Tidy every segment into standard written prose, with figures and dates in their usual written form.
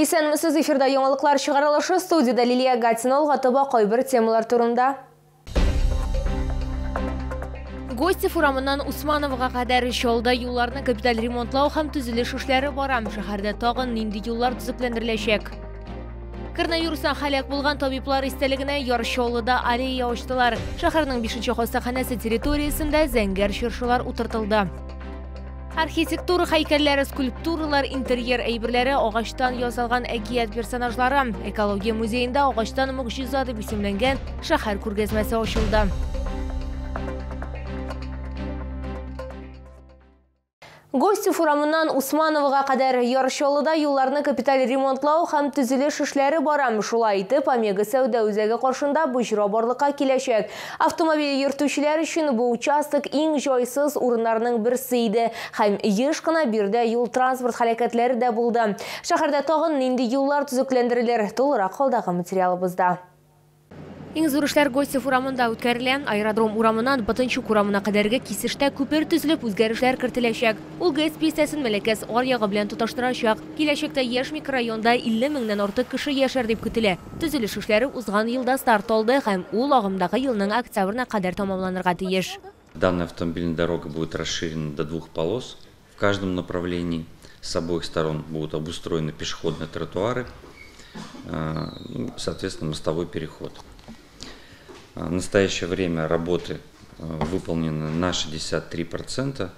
Исәнмесез, эфирда яңалыклар чыгарылышы, студияда Лилия Гатина. Алга таба кайбер темалар турында. Гостев урамыннан Усмановага кадәр Чаллыда юлларны капиталь ремонтлау һәм төзелеш эшләре бара. Шәһәрдә тагын нинди юллар төзекләндереләчәк? Коронавирустан һәлак булган табиблар истәлегенә Яр Чаллыда аллея ачтылар. Шәһәрнең 5 хастаханәсе территориясендә зәңгәр чыршылар утыртылды. Архитектура һәйкәлләре, скульптуралар, интерьер әйберләре, агачтан ясалган әкият персонажлары. Экология музеенда агачтан могҗиза дип исемләнгән шәһәр күргәзмәсе ачылды. Гостев урамыннан Усмановага кадәр Яр Чаллыда юлларны капиталь ремонтлау һәм төзелеш эшләре бара. Шулай итеп, Омега сәүдә үзәге каршында боҗра барлыкка киләчәк. Автомобиль йөртүчеләр өчен бу участок иң җайсыз урыннарның берсе иде. Һәм еш кына биредә юл-транспорт һәлакәтләре дә булды. Шәһәрдә тагын нинди юллар төзекләндерелер? Тулырак алдагы материалыбызда. Иң зур эшләр Гостев урамында үткәрелә. Аэродром урамыннан Батынчук урамына кадәрге кисештә күпер төзелеп, үзгәрешләр кертеләчәк. Ул ГЭС бистәсен Мәләкәс аръягы белән тоташтырачак. Киләчәктә яшь микрорайонда 50 меңнән артык кеше яшәр дип көтелә. Төзелеш эшләре узган елда старт алды һәм ул агымдагы елның октябренә кадәр тәмамланырга тиеш. Данная автомобильная дорога будет расширена до 2 полос в каждом направлении. С обоих сторон будут обустроены пешеходные тротуары, соответственно, мостовой переход. В настоящее время работы выполнены на 63%.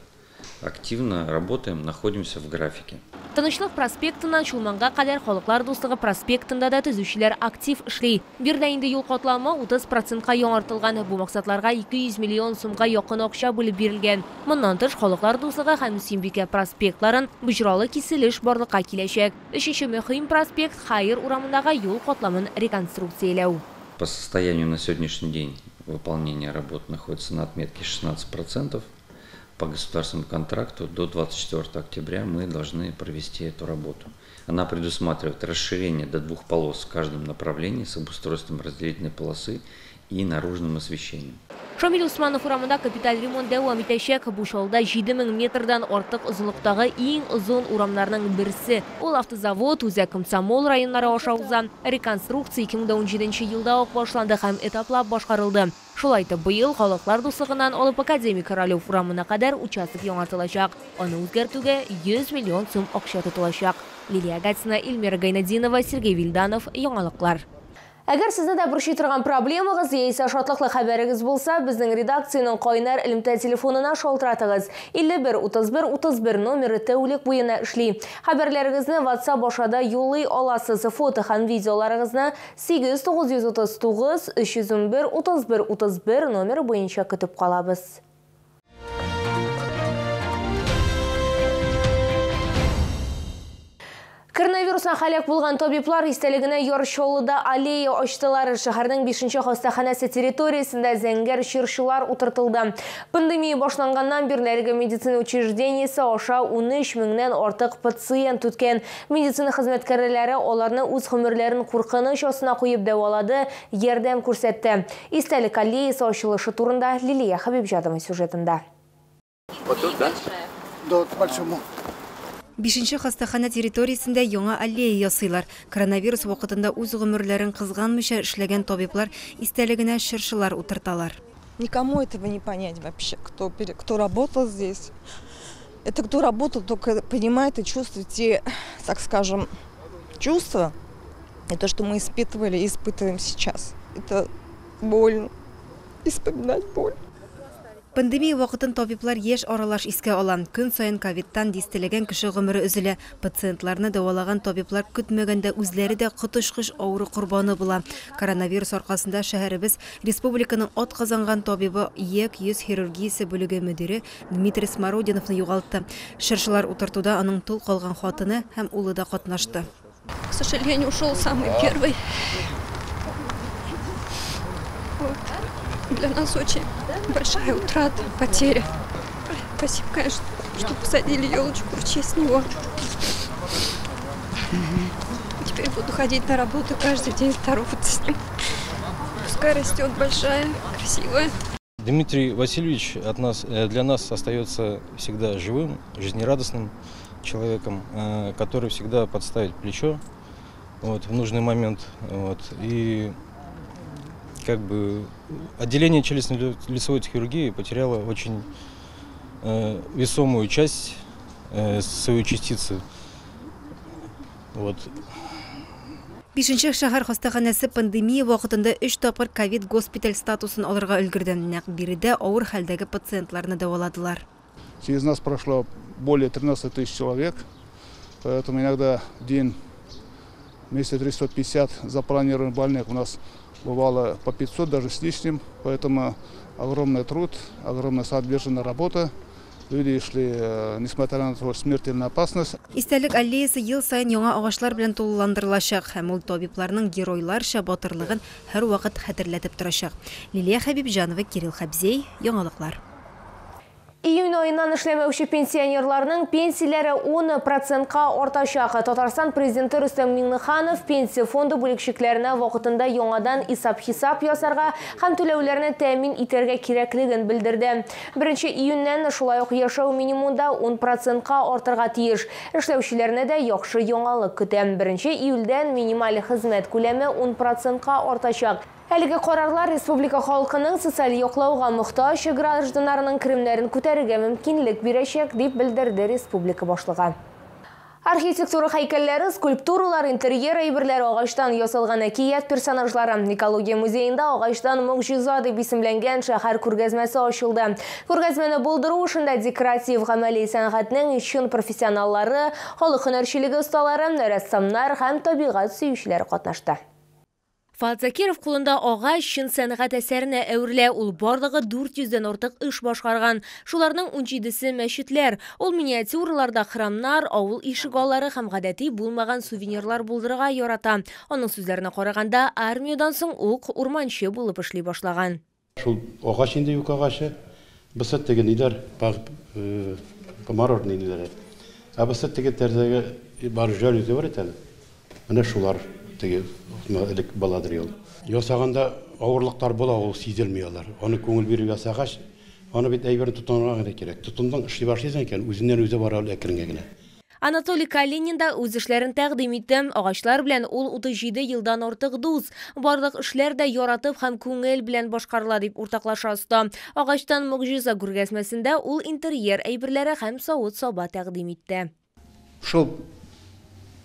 Активно работаем, находимся в графике. Тынычлык проспектыннан Чулманга кадәр Халыклар дуслыгы проспектында да төзүчеләр актив эшли. Биредә инде юл катламы 30%-ка яңартылган. Бу максатларга 200 миллион сумга якын акча бүлеп бирелгән. Моннан тыш Халыклар дуслыгы һәм Сөембикә проспектларын боҗралы киселеш барлыкка киләчәк. Өченче мөһим проспект Хайыр урамындагы юл катламын реконструкцияләү. По состоянию на сегодняшний день выполнение работ находится на отметке 16%. По государственному контракту до 24 октября мы должны провести эту работу. Она предусматривает расширение до 2 полос в каждом направлении с обустройством разделительной полосы и наружным освещением. Шамил Усманов урамында капиталь ремонт дәвам итәчәк. Бу Чаллыда 7000 метрдан артык озынлыктагы иң озын урамнарның берсе. Ул Автозавод, Үзәк Комсомол районнары аша уза. Реконструкция 2017 елда ук башланды һәм этаплап башкарылды. Шулай итеп, быел Халыклар дуслыгыннан алып Академик Королев урамына кадәр участок яңартылачак. Аны үзгәртүгә 100 миллион сум акча тотылачак. Лилия Гатина, Эльмира Гайнадинова, Сергей Вильданов. Яңалыклар. Әгәр сезне дә борчый торган проблемагыз яисә шатлыклы хәбәрегез булса, безнең редакциянең кайнар элемтә телефонына шалтыратыгыз. 51 31 31 номеры тәүлек буена эшли. Хәбәрләрегезне WhatsApp аша да юллый аласыз. Фото һәм видеоларыгызны 8939 311 31 31 номеры буенча көтеп калабыз. Коронавирустан һәлак булган табиблар истәлегенә Яр Чаллыда аллея ачтылар. Шәһәрнең 5 хастаханәсе территориясендә зәңгәр чыршылар утыртылды. Пандемия башланганнан бирле әлеге медицина учреждениесе аша 13 меңнән артык пациент үткән. Медицина хезмәткәрләре аларны үз гомерләрен куркыныч астына куеп дәвалады, ярдәм күрсәтте. Истәлек аллеясы ачылышы турында Лилия Хабибҗанова сюжетында. Вот тут, да? Да, большому. 5 хастахана территориясендә яңа аллея ясыйлар. Коронавирус вакытында үз гомерләрен кызганмыйча эшләгән табиблар истәлегенә чыршылар утырталар. Никому этого не понять вообще, кто работал здесь. Это кто работал, только понимает и чувствует те, так скажем, чувства, и то, что мы испытывали и испытываем сейчас. Это больно, вспоминать боль. Пандемия вакытын табиблар яшь аралаш искә ала. Көн саен ковидтан дистәләгән кеше гомере өзелә. Пациентларны дәвалаган табиблар көтмәгәндә үзләре дә коточкыч авыру корбаны була. Коронавирус аркасында шәһәребез республиканың атказанган табибы ияк йөз хирургиясе бүлеге мөдире Дмитрий Смородиновны югалтты. Чыршылар утыртуда аның тол калган хатыны һәм улы да катнашты. К сожалению, ушел самый первый. Вот. Для нас очень большая утрата, потеря. Спасибо, конечно, что посадили елочку в честь него. Теперь буду ходить на работу каждый день, здороваться с ним. Пускай растет большая, красивая. Дмитрий Васильевич для нас остается всегда живым, жизнерадостным человеком, который всегда подставит плечо вот, в нужный момент. Вот, и как бы отделение челюстно-лицевой хирургии потеряло очень весомую часть свою частицу. Вот. Бишенче шәһәр хастаханәсе пандемия вакытында 3 тапкыр ковид госпиталь статусын алырга өлгерде. Нәкъ биредә авыр хәлдәге пациентларны дәваладылар. Через нас прошло более 13 тысяч человек, поэтому иногда в день вместо 350 запланированных больных у нас бывало по 500, даже с лишним, поэтому огромный труд, огромная самоотверженная работа. Люди шли, несмотря на то, смертельная опасность. Истәлек аллеясы ел сайын яңа агачлар белән тулыландырылачак һәм ул табибларның геройларча батырлыгын һәрвакыт хәтерләтеп торачак. Лилия Хәбибҗанова, Кирилл Хәбзей, яңалыклар. Июнь айыннан эшләмәүче пенсионерларның пенсияләре 10%-ка артачак. Татарстан президенты Рөстәм Миңнеханов пенсия фонды бүлекчекләренә вакытында яңадан исап-хисап ясарга һәм түләүләрне тәэмин итәргә кирәклеген белдерде. 1 июньнән шулай ук яшәү минимумда 10%-ка артырга тиеш. Эшләүчеләрне дә яхшы яңалык көтә. 1 июльдән минималь хезмәт күләме 10%-ка артачак. Әлеге карарлар республика халкының социаль яклауга мохтаҗ гражданнарының керемнәрен күтәрергә мөмкинлек бирәчәк, дип белдерде республика башлыгы. Архитектура һәйкәлләре, скульптуралар, интерьер әйберләре, агачтан ясалган әкият персонажлары. Экология музеенда агачтан могҗиза дип исемләнгән шәһәр күргәзмәсе ачылды. Күргәзмәне булдыру эшендә декоратив гамәли сәнгатьнең чын профессионаллары, халык һөнәрчелеге осталары, рәссамнар һәм табигать сөючеләр катнашты. Фат Закиров кулында агач чын сәнгать әсәренә әверелә. Ул барлыгы 400-дән артык эш башкарган. Шуларның 17-се мәчетләр. Ул миниатюраларда храмнар, авыл ишегаллары һәм гадәти булмаган сувенирлар булдырырга ярата. Аның сүзләренә караганда, армиядан соң ук урманчы булып эшли башлаган. Шул агач инде юк агачы. Бысы теге ниләр, мороженое ниләре. Ә бысы теге тәрәзәгә бар жалюзи бар икән. Менә шулар теге элек баладыр ел. Ясаганда авырлыклар була, ул сизелми алар. Аны күңел биреп ясагач, аны бит әйберне тотынырга гына кирәк. Тотындың, эшли башлыйсың икән, үзеннән үзе бара ул әкренгә генә. Анатолий Калинин да үз эшләрен тәкъдим итте. Агачлар белән ул 37 елдан артык дус. Барлык эшләр дә яратып һәм күңел белән башкарыла, дип уртаклаша оста. Агачтан могҗиза күргәзмәсендә ул интерьер әйберләре һәм савыт-саба тәкъдим итте. Шел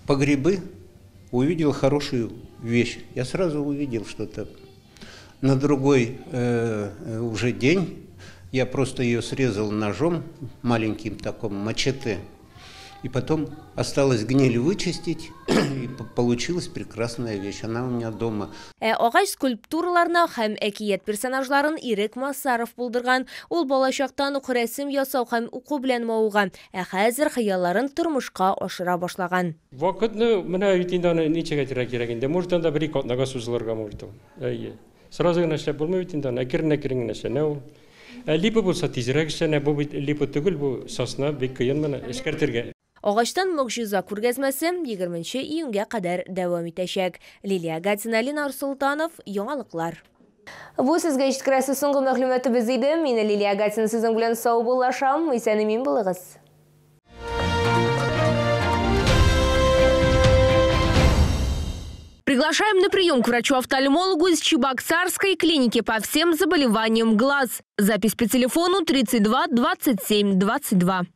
по грибы, увидел хорошую вещь. Я сразу увидел что-то. На другой уже день я просто ее срезал ножом, маленьким таком мачете. И потом осталось гниль вычистить, и получилась прекрасная вещь. Она у меня дома. Агач скульптураларына һәм әкият персонажларын Ирек Масаров булдырган. Ул балачактан ук рәсем ясау һәм уку белән мавыган. Ә хәзер хыялларын тормышка ашыра башлаган. Вакытны менә бит инде аны ничек әйтергә кирәк инде. Может, анда бер ике атнага сузылырга может ул. Әйе. Сразу гына эшләп булмый бит инде аны. Әкрен-әкрен генә эшләнә ул. Липа булса тизрәк эшләнә. Бу бит липа түгел, бу сосна, бик кыен моны эшкәртергә. Агачтан могҗиза күргәзмәсе 20 июньгә кадәр дәвам итәчәк. Лилия Гатина, Ленар Султанов, яңалыклар. Бу сезгә җиткерәсе соңгы мәгълүматыбыз иде. Мин Лилия Гатина сезнең белән саубуллашам. Исән-имин булыгыз. Приглашаем на прием к врачу-офтальмологу из Чебоксарской клиники по всем заболеваниям глаз. Запись по телефону 32 27 22.